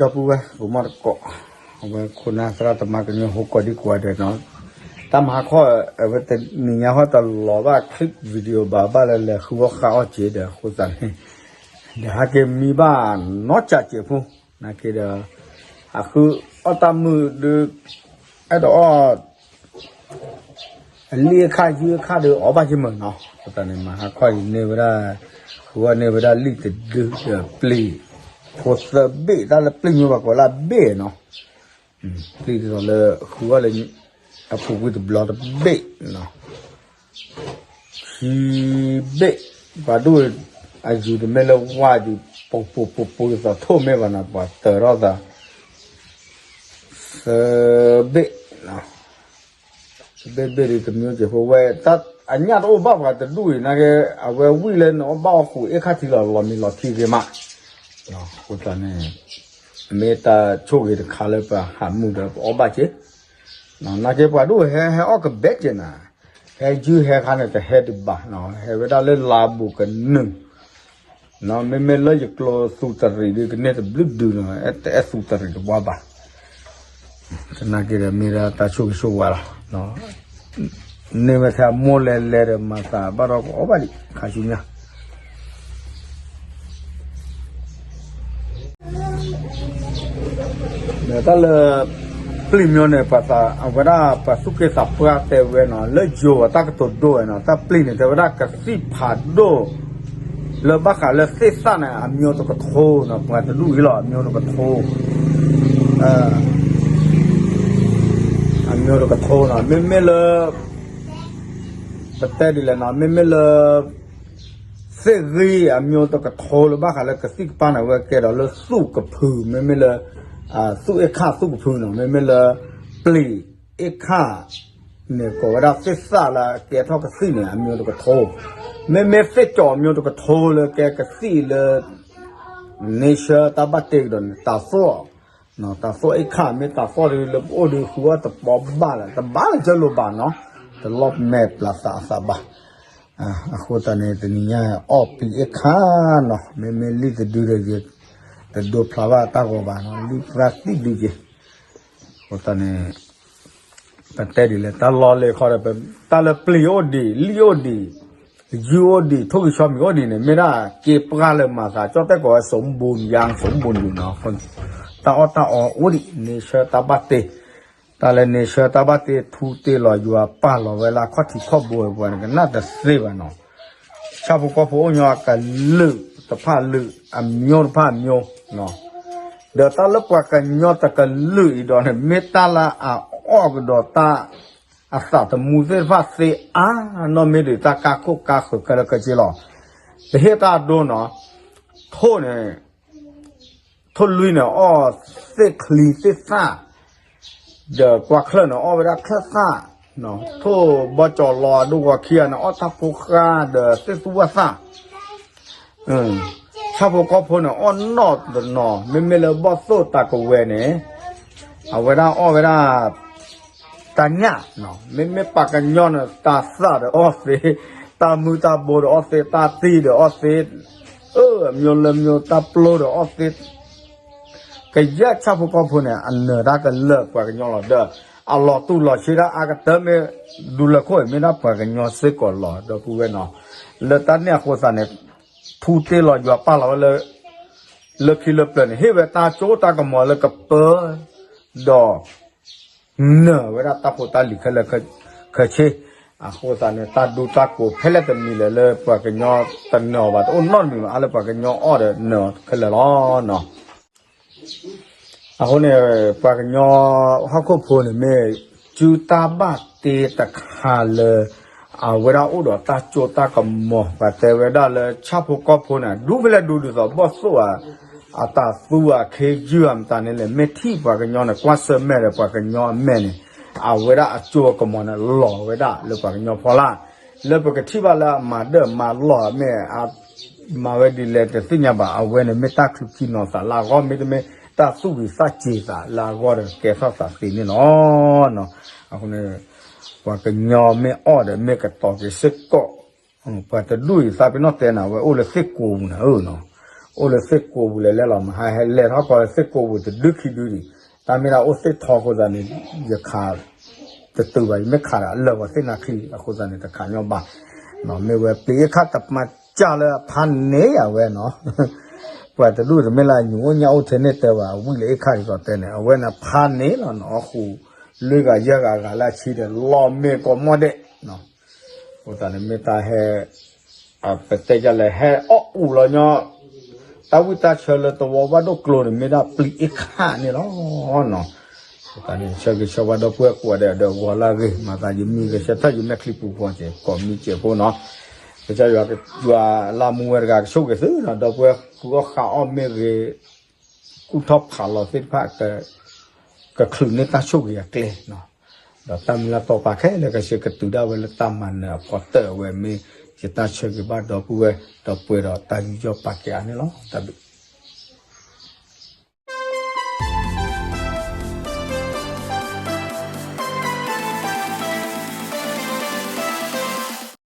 ဒီပုၢ်ဝဲၢ် ပမီၢ်တကိး အဝဲခိၣ်နၢ်သရၣ်သမါကညီဟိကိးဒံကိးဂၤဒဲးနီၤ, တၢ်မၤဟါခီ အဝဲတနံၤညါဟီတလီၤဘၣ် clip video ဘၣ် ဘၣ်လၢလဲၤဃုအီၣ်ဃုအီၣ်က့ၤဒီးအဃိသတးန့ၣ် ဒီးဟဲက့ၤမံဘၣ်နီၢ်ကၠးစဲးဖိ နာ်က့ဒီး အဃုအီၣ်တၢ်မုာ်ဒုး အဲၣ်ဒိးအီၣ် အလံၣ်အခၣ်ယုၢ်အခၣ်ဒီးအီၣ်ဘၣ်က့ၤမုာ်နီၤ, အဃိသတးန့ၣ် မၤဟါခီအံၤန့ၢ်ဝဲဒၣ် ဃုအီၣ်န့ၢ်ဝဲဒၣ်လံၣ်တဒုဒီးပျံၤ ဖိသၢဘ့ၣ် တၢ်လၢပျံၤမ့ၢ်ပှၤကိးလၢအဘ့ၣ်နီၤ, ပျံၤဒ်သိးလၢဃုအီၣ်လၢ အပူၤကွံာ်တဘျီတဘ့ၣ်နီၤ ခံဘ့ၣ်, ပှၤဒိၣ်အယူၤတမ့ၢ်လၢဝါဒံး ပူၤပူၤပူၤပူၤဒ်သိးထိၣ်မ့ၢ်ဘၣ်နီၤ ပှၤတၢၤထီၣ်သး သၢဘ့ၣ်, သၢဘ့ၣ်ဘ့ၣ်ဒ်တမံၤက့ၤဖိဝဲ အညၣ်တအိၣ်ဘၣ်ပှၤတဒူၣ်အံၤနာ်က့ အဝဲဝံၣ်လၢနအီၣ်ဘၣ်အီၣ်ဃုာ်အ့ၣ်ခၣ်ထံလီၤ လီၤမံလီၤထံဂ့ၤမး, အဃိသတးန့ၣ် မ့ၢ်တၢ်ဆိၣ်ဂ့ၤတခါလၢပဟးမုာ်ဒီးပအီၣ်ဘၣ်က့ၤ နာ်က့ပှၤဒိၣ်ဟဲဟဲအီၣ်ကဘဲက့ၤနၤ, ဟဲယုၢ်ဟဲခါန့ၣ် တဟဲဒံးဘၣ်နီၤ, ဟဲဝဲဒၣ်လၢလါဘူးကနုာ်, မ့မ့ၢ်လၢယကျိသူးတရံးဒုး ကန့ၢ်တဘျုးဒုးနီၤ, တအဲၣ်သူးတရံးတဘှီဘၣ်, သနာ်က့ဒီးမ့ၢ်ဒၣ်တၢ်ဆိၣ်ဂ့ၤဆိၣ်ဝါလီၤ, န့ၢ်ဝဲထဲအမိၢ်လဲၤလဲၤဒီးမၤသးဘၣ်ဒီးကအီၣ်ဘၣ်ဒံး ခါဆူညါ ဒီးတၢ်လၢ ပျံၤမၠိန့ၣ် ပှၤသး အဝဲဒၣ်ပှၤသူၣ်က့သးပှၢ်တဲဝဲနီၤ လၢယိၤအတၢ်ကတိၤဒိဝဲနီၤ တၢ်ပျံၤန့ၣ် တဲဝဲဒၣ်ကသံၣ်ဖးဒိၣ် လၢဘၣ်ဃးလၢသ့ၣ်သၣ်န့ၣ် အမျိုးတကထိနီၤ ပှၤတဒူၣ်အံၤလီၤ အမျိုးတကထိ အမျိုးတကထိနီၤ မ့မ့ၢ်လၢ ပတဲဒ်လဲၣ်နီၤ မ့မ့ၢ်လၢ သ့ၣ်ဂံၢ်အမျိုးတကထိလၢဘၣ်ဃးလၢကသံၣ်ကပၢ်န့ၣ် အဝဲကဲဒီးလၢသူၣ်ကဖု မ့မ့ၢ်လၢ သူၣ်အ့ၣ်ခၣ်သူၣ်ကဖုနီၤ မ့မ့ၢ်လၢ ပျံၤအ့ၣ်ခၣ်န့ၣ် ကိးဝဲဒၣ်သ့ၣ်သၣ်လၢအကဲထီၣ်ကသံၣ်န့ၣ် အမျိုးတကထိ မ့မ့ၢ်သ့ၣ်ကၠီၤအမျိုးတကထိလၢကဲကသံၣ်လၢ nature တၢ်ဘၣ်တ့ကဒီးန့ၣ် တၤသီၣ် တၤသီၣ်အ့ၣ်ခၣ် မ့ၢ်တၤသီၣ်ဒုးလၢပအိၣ်ဒုးဃုအီၣ်တပီဘၣ်လၢ တဘၣ်လၢကၢလိာ်ဘၣ်နီၤ တလီၢ်မဲာ်ပျၢ်သးအသးဘၣ် အဃိသတးန့ၣ် တနံၤညါအီၣ်ပံၤအ့ၣ်ခၣ်နီၤ မ့မ့ၢ်လံၣ်တဒုဒီးယ တဒိဖျါဘၣ်တၢ်ဂီၤဘၣ်နီၤ လံၣ်ပြၢ်သံၣ်ဒုက့ၤ အဃိသတးန့ၣ် ပတဲဒ်လဲၣ် တၢ်လီၢ်လၢခီဒီး တၢ်လၢပျံၤအိၣ်ဒံး လံၣ်အိၣ်ဒံး ယုၢ်အိၣ်ဒံး ထိၣ်ဂံၢ်ဆီမံၤအိၣ်ဒံးန့ၣ် မ့ၢ်ဒၣ်က့ပှၢ်လၢမၤသး ကၠီၣ်တဲၣ်ကိးဝဲ စမူၤယါ စမူၤယါနီၤ တၢ်အီၣ်တၢ်အီအိၣ်ဒံး nature တၢ်ဘၣ်တ့ တၢ်လၢ nature တၢ်ဘၣ်တ့ ထူတ့လီၤယွၤပာ်လီၤဝဲလၢအခီၣ်ထံးခီၣ်ဘိပှၤန့ၣ် ကနၣ်တသ့ဘၣ်နီၤ ဆၣ်ဖိကီၢ်ဖိအိၣ်ညီအကလုာ်တဖၣ်လုာ် အမျိုးတဖၣ်အမျိုးနီၤ ဒီးတၢ်လၢပှၤကညီတကလုာ်အံၤဒီးန့ၣ် မ့ၢ်တၢ်လၢအအီၣ်ကဒီးတၢ် အသးသမူသ့ၣ်တဖၣ်သ့အါနီၢ်မ့ၢ်ဒံးတၢ်ကါခိၣ်ကါဃၢၤခဲလၢာ်ခဲဆ့လီၤ. ပဟ့ၣ်တၢ်အဒိနီၤ, ထိၣ်န့ၣ် ထိၣ်လွံၢ်န့ၣ် အီၣ်သ့ၣ်ချံသ့ၣ်သၣ်, ဒီးကွၢ်ချၢၣ်န့ၣ် အီၣ်ဝဲဒၣ်ချၢၣ်သၣ်, ထိၣ်ဘီကၠီၤလီၤအဒိဂီၤခံဂၤန့ၣ် အီၣ်တၢ်ဖိဃၢ်ဒီးသ့ၣ်သူဝၣ်သၣ် ဆၣ်ဖိကီၢ်ဖိန့ၣ် အီၣ်နီၣ်တနီၤ မ့မ့ၢ်လၢဘီၣ်သိၣ်တၢ်ကဝဲၤန့ၣ် အဝဲဒၣ်အီၣ်ဝဲဒၣ် တၢ်ညၣ်, မ့မ့ၢ်ပှၤကညီန့ၣ် တၢ်သၣ်ဒီးအီၣ်သ့, တၢ်မုၢ်တၢ်ဘိဒီးအီၣ်သ့, တၢ်သံဒီးအီၣ်သ့, အမျိုးလၢမျိုး တၢ်ပျိဒီးအီၣ်သ့ ကယဲၢ်ဆၣ်ဖိကီၢ်ဖိန့ၣ် အနၢၤတၢ်ကလၢာ်ပှၤကညီလီၤဒီး အလီၤတူၢ်လီၤဆှံဒၣ်အါကတၢၢ်မ့ၢ် ဒူလၢခိၣ်အံၤမ့ၢ်ဒၣ်ပှၤကညီစ့ၢ်ကီးလီၤ ဒီပုၢ်ဝဲၢ်နီၤ, လၢတၢ်န့ၣ်အဃိသတးန့ၣ် ထူတ့ၢ်လီၤယွၤပာ်လီၤဝဲလၢ လၢခံလၢပျၢၤန့ၣ် ဟ့ၣ်ဝဲတၢ်စိတၢ်ကမီၤလၢကပၢ ဒီး နၢၤဝဲဒၣ်တၢ်ဖိတၢ်လံၤခဲလၢာ်ခဲဆ့, အဃိသတးန့ၣ် တၢ်ဒူတၢ်ကိးဖဲလဲၣ်တမံၤလဲၣ်လၢပှၤကညီတနၢၤဘၣ် တအိၣ်နီတမံၤဘၣ် အါလၢပှၤကညီအီၣ်ဒီးနၢၤခဲလၢာ်လီၤ. အဃိန့ၣ် ပှၤကညီဟီၣ်ခိၣ်ဖိန့ၣ်မ့ၢ် စုတၢ်ဘၣ်တ့တခါလၢ အဝဲဒၣ်အိၣ်ဒီးတၢ်စိတၢ်ကမီၤ ပှၤတဲဝဲဒၣ်လၢဆၣ်ဖိကီၢ်ဖိန့ၣ် ဒူဖဲလဲၣ်ဒူဒ်သိးဘီၣ်သိၣ်ဧါ အတၢ်သူဧါခ့ယုၢ်ဧါမတၤန့ၣ်လဲၣ် မ့ၢ်ထံၣ်ပှၤကညီန့ၣ် ကွၢ်ဆၢၣ်မဲာ်ဒီးပှၤကညီအမဲာ်န့ၣ် အဝဲဒၣ်အစိအကမီၤန့ၣ် လီၤဝဲဒၣ်လၢပှၤကညီဖီလာ်, လၢပကထံၣ်ဘၣ်လၢအမၤဒၢၣ်မၤလီၢ်မ့ၢ် မၤဝဲဒ်လဲၣ်တသ့ၣ်ညါဘၣ် အဝဲန့ၣ်မ့ၢ်တၢ်ချုးခံနီၤသးလၢအဂီၢ် မ့တမ့ၢ်တၢ်သူၣ်ဝံၤသးစ့ၤသးလၢအဂီၢ်ဒီးကဲထီၣ်သးသ့န့ၣ်လီၤ. အဃိန့ၣ် ပှၤကညီမ့ၢ်အီၣ်ဒီးမ့ၢ်ကတီၤက့ၤစ့ၢ်ကီး, ပှၤတဒူၣ်အံၤသးပ့ၤနီၣ်တဲနၤ အဝဲအိၣ်လၢသ့ၣ်ကိးပူၤန့ၣ်ဧၢနီၤ, အိၣ်လၢသ့ၣ်ကိးပူၤလဲၤလဲၣ်လီၤမး ဟဲဟဲလဲၤထီၣ်ကီးလၢသ့ၣ်ကိးပူၤတဒုခံဒုဒံး, တၢ်မ့ၢ်ဒၣ်အိၣ်သ့ၣ်ထီအဃိသတးန့ၣ် ယခးတတုၤဘၣ် ယမ့ၢ်ခးဒီးအလၢာ်ဂီၤသ့ၣ်နါချံအဃိသတးန့ၣ် တခးညီဘၣ်, မ့ၢ်ဝဲပျံၤအ့ၣ်ခၣ်တမၤစၢ်လၢအဖးန့ၢ်ယၤဝဲနီၤ ပှၤတဒူၣ်တမ့ၢ်လၢအညူးအိၣ်ညၣ်အိၣ်ထဲန့ၣ်တဲဘၣ် ဝံၣ်လၢအ့ၣ်ခၣ်ဒ်သိးတဲန့ၣ် အဝဲန့ၣ်ဖးန့ၢ်လီၤနီၤ အဃိ လွံၢ်ဂၤယဲၢ်ဂၤဂၤလၢအဆံဒီး လီၤမ့ၢ်ကိးမီၣ်ဒဲး, အဃိသတးန့ၣ်မ့ၢ်တၢ်ဟဲ ပတဲဒ်လဲၣ် ဟဲအီၣ်အူးလီၤညီ တၢ်ဝံၣ်တၢ်ဆၢလၢသဝီဘၣ်ဒိၣ်ကျိၤန့ၣ် မ့ၢ်ဒၣ်ပျံၤအ့ၣ်ခၣ်န့ၣ်လီၤနီၤ. အဃိသတးန့ၣ် ဆၢဂ့ၤဆၢဝါဒီပုၢ်ဝဲၢ်ကိးဂၤဒဲး ဒီးဂီၤလၢအဂ့ၤ မၤသးယမုၢ်ဂဲၤဆၢထၢၣ်ယမဲာ်ချံပူၤဖီက့ၤ ကိးမံက့ၤဖိနီၤ. ကစၢ်ယွၤ ယွၤလၢမူဝဲတဂၤကဆိၣ်ဂ့ၤသုနီၤ ဒီပုၢ်ဝဲၢ်ဃုအီၣ်ဃးအီၣ်မ့ၢ်ဂ့ၤ ကူၣ်ထီၣ်ဖးလီၤသ့ၣ်တဖၣ် ကချုးန့ၢ်တၢ်ဆိၣ်ဂ့ၤအကျဲနီၤ, ဒီးတၢ်မုၢ်လၢ်တီၢ်ပာ်ခဲလၢာ်ကဆ့ကတုၤဒၣ်ဝဲလၢတၢ်မၤနၢၤအဖီတၢၢ်အဝဲမ့ၢ် ယတၢ်ဆၢဂ့ၤဘၣ်ဒီပုၢ်ဝဲၢ် ဒီးပှဲၤဒီးတၢ်ယူးယီၣ်ပာ်ကဲအါန့ၣ်လီၤ. တၢ်ဘျုး